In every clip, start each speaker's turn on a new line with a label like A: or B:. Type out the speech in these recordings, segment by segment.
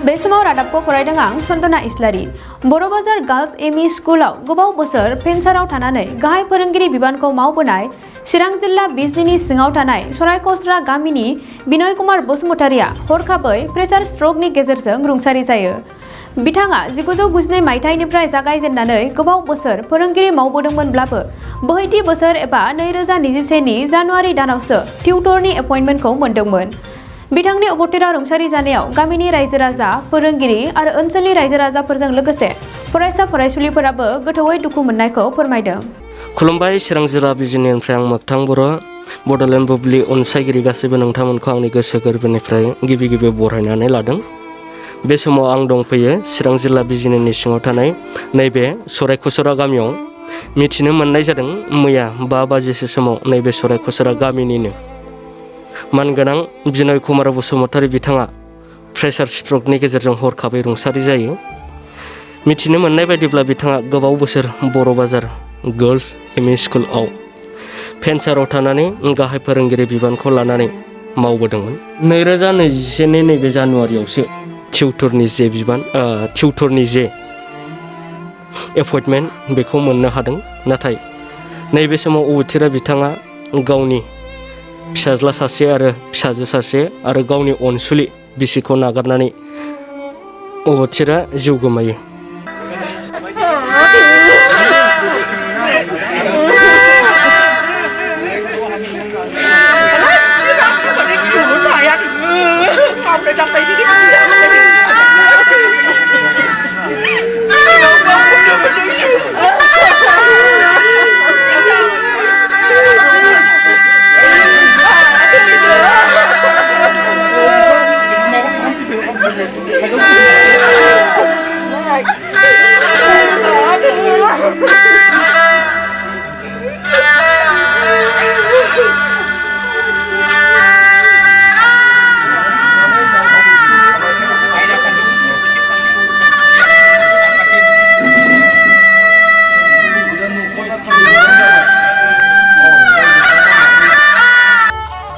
A: बे समाव रादाबखौ फरायदों आं सन्दना इस्लारि। बर' बाजार गार्ल्स एमइ स्कुलाव गोबाव बोसोर फेन्साराव थानानै गाहाय फोरोंगिरि बिबानखौ मावबोनाय चिरां जिल्ला बिजनीनि सिङाव थानाय सरायखसरा गामिनि बिनय कुमार बसुमतारिया हरखाबै प्रेसार स्ट्रकनि गेजेरजों रुंसारि जायो। बिथाङा 1992 मायथाइनिफ्राय जागायजेननानै गोबाव बोसोर फोरोंगिरि मावबोदोंमोनब्लाबो बोहैथि बोसोर एबा 2021 नि जानुवारि दानावसो टिउटरनि एपइन्टमेन्टखौ मोनदोंमोन। बिथांनि अबथिरा रुंसारि जानायाव गामिनि रायजो राजा, फोरोंगिरि आरो ओनसोलनि रायजो राजाफोरजों लोगोसे फरायसा फरायसुलिफोराबो गोथौयै दुखु मोननायखौ फोरमायदों।
B: खुलुमबाय चिरां जिल्ला बिजनीनिफ्राय आं मोगथां बर' बड'लेण्ड बुब्लि अनसायगिरि गासैबो नोंथांमोनखौ आंनि गोसो गोरबोनिफ्राय गिबि बरायनानै लादों। बे समाव आं दंफैयो चिरां जिल्ला बिजनीनि सिङाव थानाय नैबे सरायखसरा गामियाव। मिथिनो मोननाय जादों मैया 5 बाजिसो समाव नैबे सरायखसरा गामिनिनो मानगोनां बिनय कुमार बसुमतारि बिथाङा प्रेसार स्ट्रकनि गेजेरजों हरखाबै रुंसारि जायो। मिथिनो मोननाय बायदिब्ला बिथाङा गोबाव बोसोर बर' बाजार गार्ल्स एमइ स्कुलआव फेन्साराव थानानै गाहाय फोरोंगिरि बिबानखौ लानानै मावबोदोंमोन। 2021 नि नैबे जानुवारियावसो टिउटरनि जे एपइन्टमेन्ट बेखौ मोननो हादों। नाथाय नैबे समाव अबथिरा बिथाङा गावनि फिसाज्ला सासे आरो फिसाजो सासे आरो गावनि अनसुलि बिसिखौ नागारनानै अबथिरा जिउ गोमायो।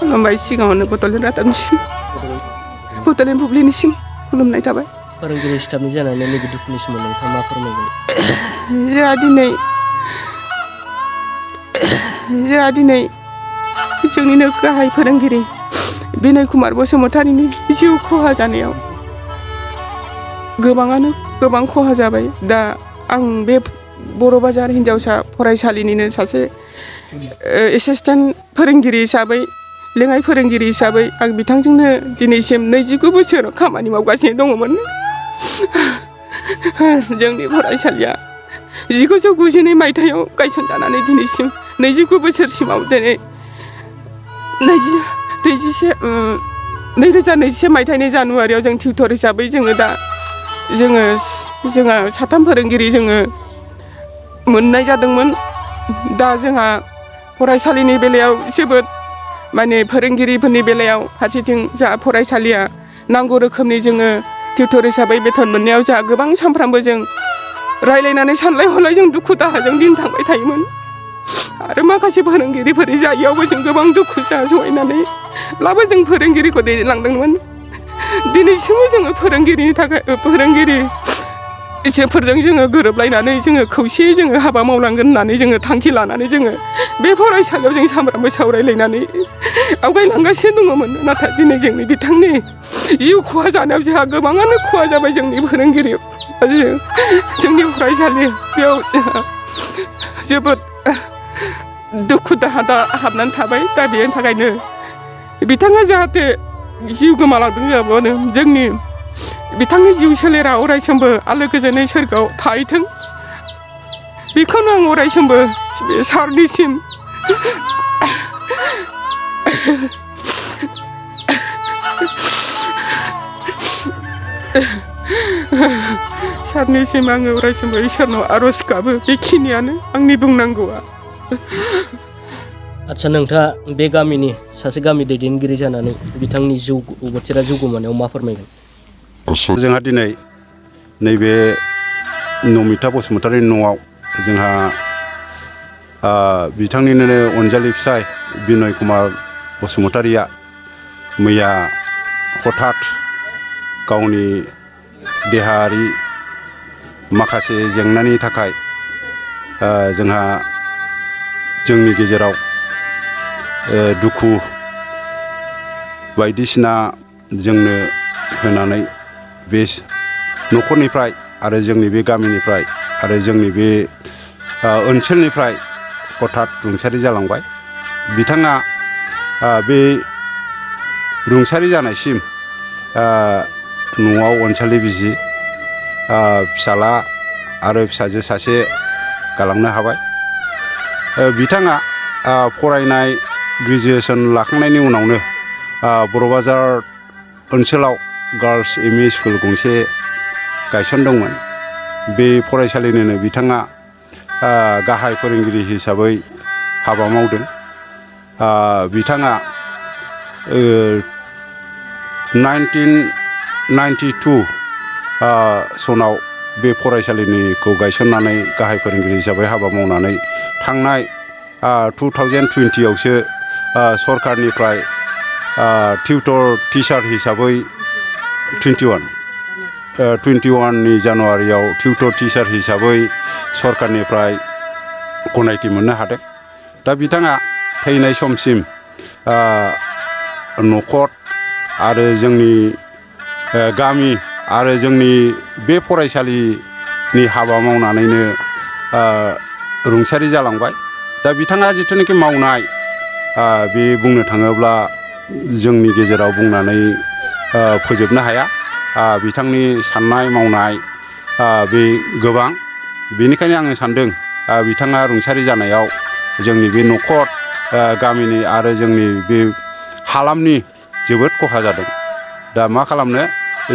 C: खुलुमबाय सिगाङावनो बड'लेण्ड रादाबनिसिम बड'लेण्ड बुब्लिनिसिम खुलुमनाय थाबाय।
B: फोरोंगिरि स्टाफनि जानानै नैबे दुखुनि समाव नोंथाङा मा फोरमायगोन?
C: जोंहा दिनै जोंनिनो गाहाय फोरोंगिरि बिनय कुमार बसुमतारिनि जिउ खहा जानायाव गोबां खहा जाबाय। दा आं बे बर' बाजार हिनजावसा फरायसालिनिनो सासे एसिस्टेन्ट फोरोंगिरि हिसाबै लेङाइ फोरोंगिरि हिसाबै आं बिथांजोंनो दिनैसिम 29 बोसोर खामानि मावगासिनो दङमोन। जोंनि फरायसालिया 1992 मायथाइयाव गायसनजानानै दिनैसिम 29 बोसोरसिमाव दिनै 2021 मायथाइनि जानुवारियाव जों टिउटर हिसाबै जोंहा 3 फोरोंगिरि मोननाय जादोंमोन। दा जोंहा फरायसालिनि बेलायाव जोबोद फोरोंगिरिफोरनि बेलायाव फारसेथिं जोंहा फरायसालिया नांगौ रोखोमनि टिउटर हिसाबै बेथन मोननायाव जोंहा गोबां सानफ्रामबो जों रायलायनानै सानलाय हलाय जों दुखु दाहाजों दिन थांबाय थायोमोन। आरो माखासे फोरोंगिरिफोर जायैयावबो जों गोबां दुखु दाहा सहायनानैब्लाबो जों फोरोंगिरिखौ दैदेनलांदोंमोन। दिनैसिमबो जोङो फोरोंगिरिफोरजों गोरोबलायनानै खौसेयै हाबा मावलांगोन होननानै थांखि लानानै बे फरायसालियाव जों सामफ्रामबो सावरायलायनानै आवगायलांगासिनो दङमोन। नाथाय दिनै जोंनि बिथांनि जिउ खहा जानायाव जोंहा गोबाङानो खहा जाबाय। जोंनि फोरोंगिरि जोंनि फरायसालि बेयाव जोबोद दुखु दाहा हाबनानै थाबाय। दा बेनि थाखायनो बिथाङा जाहाथे जिउ गोमालांदोंब्लाबो बिथांनि जिउ सोलेरा अरायसमबो आलो गोजोनै सोरगोआव थाहैथों, बेखौनो आं अरायसमबो बे सारनिसिम आङो अरायसमबो इसोरनाव आर'ज गाबो। बेखिनियानो आंनि बुंनांगौआ।
B: आच्छा, नोंथाङा बे गामिनि सासे गामि दैदेनगिरि जानानै बिथांनि अबथिरा जिउ गोमानायाव मा फोरमायगोन?
D: जोंहा दिनै नैबे नमिता बसुमतारिनि न'आव जोंहा बिथांनिनो अनजालि फिसाय बिनय कुमार बसुमतारिया मैया हठात गावनि देहायारि माखासे जेंनानि थाखाय जोंहा जोंनि गेजेराव दुखु बायदिसिना जोंनो होनानै बे न'खरनिफ्राय आरो जोंनि बे गामिनिफ्राय आरो जोंनि बे ओनसोलनिफ्राय हठात रुंसारि जालांबाय। बिथाङा बे रुंसारि जानायसिम न'आव अनसालि बिसि फिसाला आरो फिसाजो सासे गालांनो हाबाय। बिथाङा फरायनाय ग्रेजुएसन लाखांनायनि उनावनो बर' बाजार ओनसोलाव गार्लस एम इ स्कुल गंसे गायसनदोंमोन। बे फरायसालिनिनो बिथाङा गाहाय फोरोंगिरि हिसाबै हाबा मावदों। बिथाङा 1992 सनाव बे फरायसालिनिखौ गायसननानै गाहाय फोरोंगिरि हिसाबै हाबा मावनानै थांनाय 2020आवसो सरकारनिफ्राय टिउटर टिचार हिसाबै 21 जानुवारियाव टिउटर टिचार हिसाबै सरकारनिफ्राय गनायथि मोननो हादों। दा बिथाङा थैनाय समसिम न'खर आरो जोंनि गामि आरो जोंनि बे फरायसालिनि हाबा मावनानैनो रुंसारि जालांबाय। दा बिथाङा जिथुनाखि मावनाय बे बुंनो थाङोब्ला जोंनि गेजेराव बुंनानै फोजोबनो हाया। बिथांनि साननाय मावनाय बे गोबां। बेनिखायनो आङो सानदों बिथाङा रुंसारि जानायाव जोंनि बे न'खर गामिनि आरो जोंनि बे हालामनि जोबोद खहा जादों। दा मा खालामनो,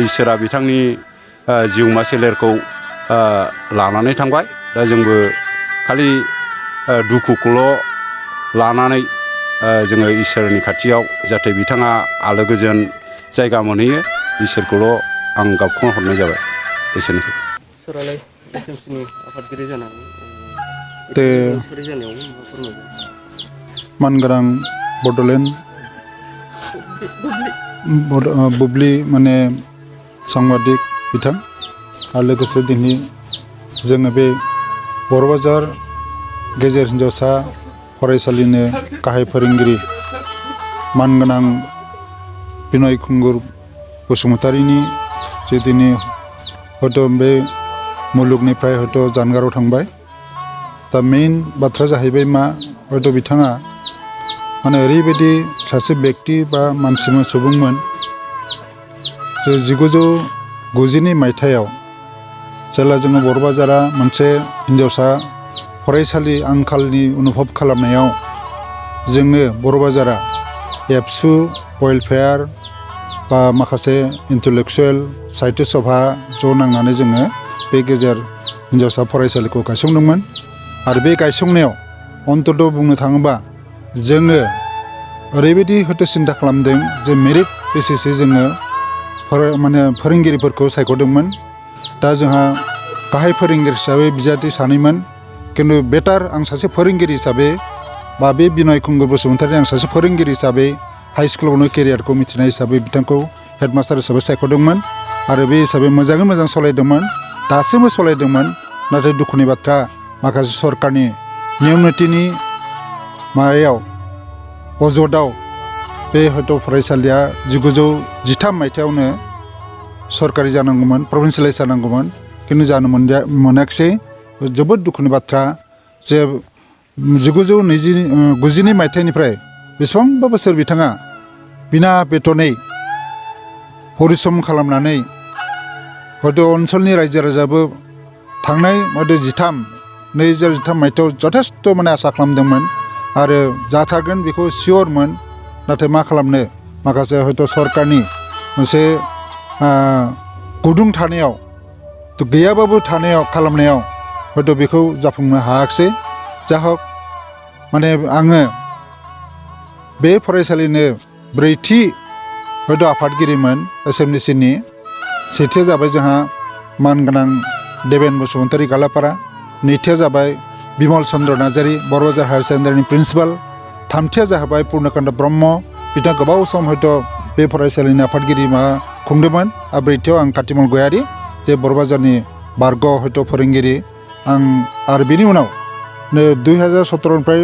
D: इसोरा बिथांनि जिउमा सोलेरखौ लानानै थांबाय। दा जोंबो खालि दुखुखौल' लानानै जोङो इसोरनि खाथियाव जाहाथे बिथाङा आलो गोजोन जायगा मोनहैयो, इसोरखौल' आं गाबख'ना हरनाय जाबाय। एसेनोसै।
B: सोरालाय एसएमसिनि आफादगिरि जानानै
E: ते
B: रुंसारि जानायाव मा फोरमायगोन?
E: मानगोनां बड'लेण्ड बुब्लि माने सांबादिक बिथां आरो लोगोसे दिनै जोङो बे बर' बाजार गेजेर हिनजावसा फरायसालिनि गाहाय फोरोंगिरि मानगोनां बिनय खुंगुर बसुमतारीनि जे दिनै हयथ' बे मुलुगनिफ्राय हयथ' जानगाराव थांबाय। दा मेइन बाथ्रा जाहैबाय मा, हयथ' बिथाङा माने ओरैबायदि सासे बेक्ति बा मानसिमोन, सुबुंमोन जे 1990 मायथाइयाव जेब्ला जोङो बर' बाजारा मोनसे हिनजावसा फरायसालि आंखालनि अनुभब खालामनायाव जोङो बर' बाजारा एबसु, वेलफेयार बा माखासे इन्टेलेक्सुवेल साहित्य सभा ज' नांनानै जोङो बे गेजेर हिनजावसा फरायसालिखौ गायसंदोंमोन। आरो बे गायसंनायाव अन्तत' बुंनो थाङोबा जोङो ओरैबायदि हयथ' सिन्था खालामदों जे मेरिट बेसिसै जोङो फोरोंगिरिफोरखौ सायख'दोंमोन। दा जोंहा गाहाय फोरोंगिरि हिसाबै बिजाथि सानैमोन, खिन्थु बेटार आं सासे फोरोंगिरि हिसाबै बा बे बिनय खुंगुर बसुमतारी आं सासे फोरोंगिरि हिसाबै हाइ स्कुलावनो केरियारखौ मिथिनाय हिसाबै बिथांखौ हेडमास्टार हिसाबै सायख'दोंमोन। आरो बे हिसाबै मोजाङै मोजां सालायदोंमोन, दासिमबो सालायदोंमोन। नाथाय दुखुनि बाथ्रा, माखासे सरकारनि नियम नितिनि माबायाव अजदाव बे हयथ' फरायसालिया 1913 मायथाइयावनो सरकारि जानांगौमोन, प्रभिन्सियेलाइज जानांगौमोन, खिन्थु जानो मोनाखिसै। जोबोद दुखुनि बाथ्रा जे 1992 मायथाइनिफ्राय बेसेबांबा बोसोर बिथाङा बिना बेथनै परिश्रम खालामनानै हयथ' ओनसोलनि रायजो राजाबो थांनाय हयथ' 2013 मायथाइयाव जथेस्थ' माने आसा खालामदोंमोन आरो जाथारगोन बेखौ सियरमोन। नाथाय मा खालामनो, माखासे हयथ' सरकारनि मोनसे गुदुं थानायाव, गैयाबाबो थानायाव खालामनायाव हयथ' बेखौ जाफुंनो हायाखिसै। जा हक, माने आङो बे फरायसालिनो ब्रैथि हयथ' आफादगिरिमोन एसएमसिनि। सेथिया जाबाय जोंहा मानगोनां देबेन बसुमतारी गालापारा, नैथिया जाबाय बिमल चन्द्र नार्जारी बर' बाजार हायार सेकेन्डारिनि प्रिन्सिपाल, थामथिया जाबाय पुर्णकान्त ब्रह्म, बिथाङा गोबाव सम हयथ' बे फरायसालिनि आफादगिरि खुंदोंमोन। आरो ब्रैथियाव आं कातिमल गयारी, जे बर' बाजारनि बारग' हयथ' फोरोंगिरि आं आरो बेनि उनाव 2017निफ्राय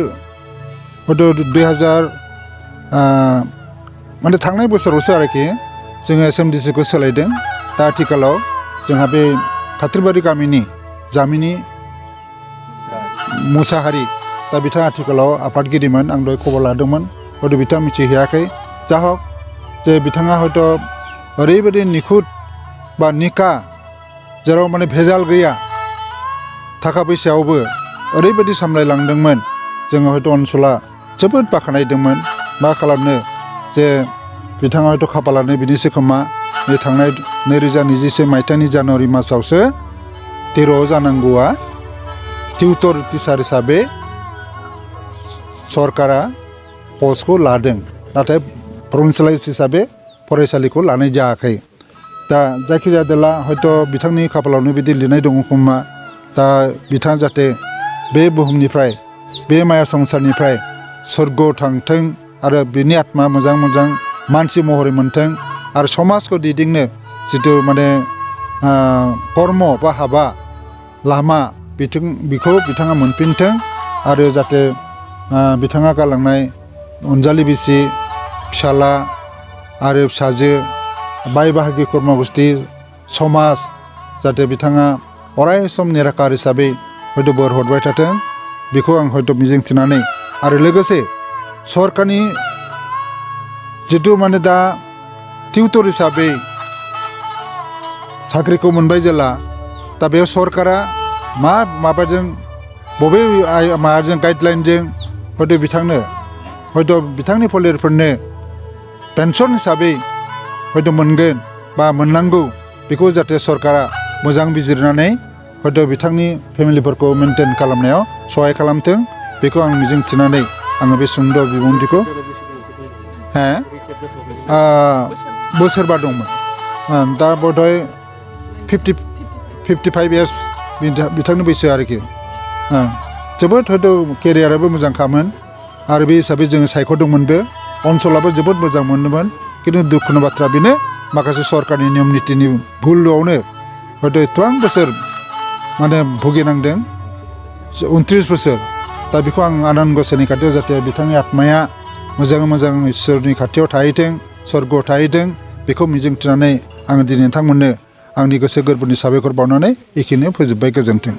E: हयथ' 2000 माने थांनाय बोसोरावसो आरोखि जोङो SMDC खौ सोलायदों। दा आथिखालाव जोंहा बे खाथिरबारि गामिनि जामिनि मुसाहारि दा बिथाङा आथिखालाव आफादगिरिमोन। आं दहाय खबर लादोंमोन, हयथ' बिथाङा मिथिहैयाखै। जा हक जे बिथाङा हयथ' ओरैबायदि निखुट बा निका जेराव माने भेजाल गैया, थाखा फैसायावबो ओरैबायदि सामलायलांदोंमोन, जोङो हयथ' ओनसोला जोबोद बाख्नायदोंमोन। मा खालामनो जे बिथाङा हयथ' खाफालानो बिनिसो खोमा बे थांनाय 2021 मायथाइनि जानुवारि मासावसो 13 जानांगौआ टिउटर टिचार हिसाबै सरकारा पस्टखौ लादों, नाथाय प्रभिन्सियेलाइज हिसाबै फरायसालिखौ लानाय जायाखै। दा जायखिजाया देला हयथ' बिथांनि खाफालावनो बिदि लिरनाय दङ खोमा। दा बिथाङा जाहाथे बे बुहुमनिफ्राय बे माया संसारनिफ्राय सोरगोआव थांथों आरो बिनि आत्मा मोजां मोजां मानसि महरै मोनथों आरो समाजखौ दैदेननो जिथु माने कर्म बा हाबा लामा बेखौ बिथाङा मोनफिनथों आरो जाहाथे बिथाङा गालांनाय अनजालि बिसि, फिसाला आरो फिसाजो, बाय बाहागि खुरमा गुस्थि, समाज जाहाथे बिथाङा अराय सम निराकार हिसाबै हयथ' बोर हरबाय थाथों, बेखौ आं हयथ' मिजिंथिनानै आरो लोगोसे सरकारनि जिथु माने दा टिउटर हिसाबै साख्रिखौ मोनबाय जेला, दा बेयाव सरकारा माबाजों बबे माबाजों गाइडलाइनजों हयथ' बिथांनो हयथ' बिथांनि फोलेरफोरनो पेन्सन हिसाबै हयथ' मोनगोन बा मोननांगौ, बेखौ जाहाथे सरकारा मोजां बिजिरनानै हयथ' बिथांनि फेमिलिफोरखौ मेनटेन खालामनायाव सहाय खालामथों, बेखौ आं मिजिंथिनानै आङो बे सुंद' बिबुंथिखौ बोसोरबा दंमोन। दा बधय 55 इयार्स बिथांनि बैसो आरोखि। जोबोद हयथ' केरियाराबो मोजांखामोन आरो बे हिसाबै जोङो सायख'दोंमोनबो, ओनसोलाबो जोबोद मोजां मोनोमोन। खिन्थु दुखुनि बाथ्रा बेनो माखासे सरकारनि नियम नितिनि भुलावनो हयथ' एथबां बोसोर माने भुगिनांदों, 29 बोसोर। दा बेखौ आं आनान गसाइनि खाथियाव जाहाथे बिथांनि आत्माया मोजाङै मोजां इसोरनि खाथियाव थाहैथों, सोरगोआव थाहैथों, बेखौ मिजिंथिनानै आङो दिनै नोंथांमोननो आंनि गोसो गोरबोनि साबायखर बावनानै एखेनो फोजोबबाय। गोजोन्थों।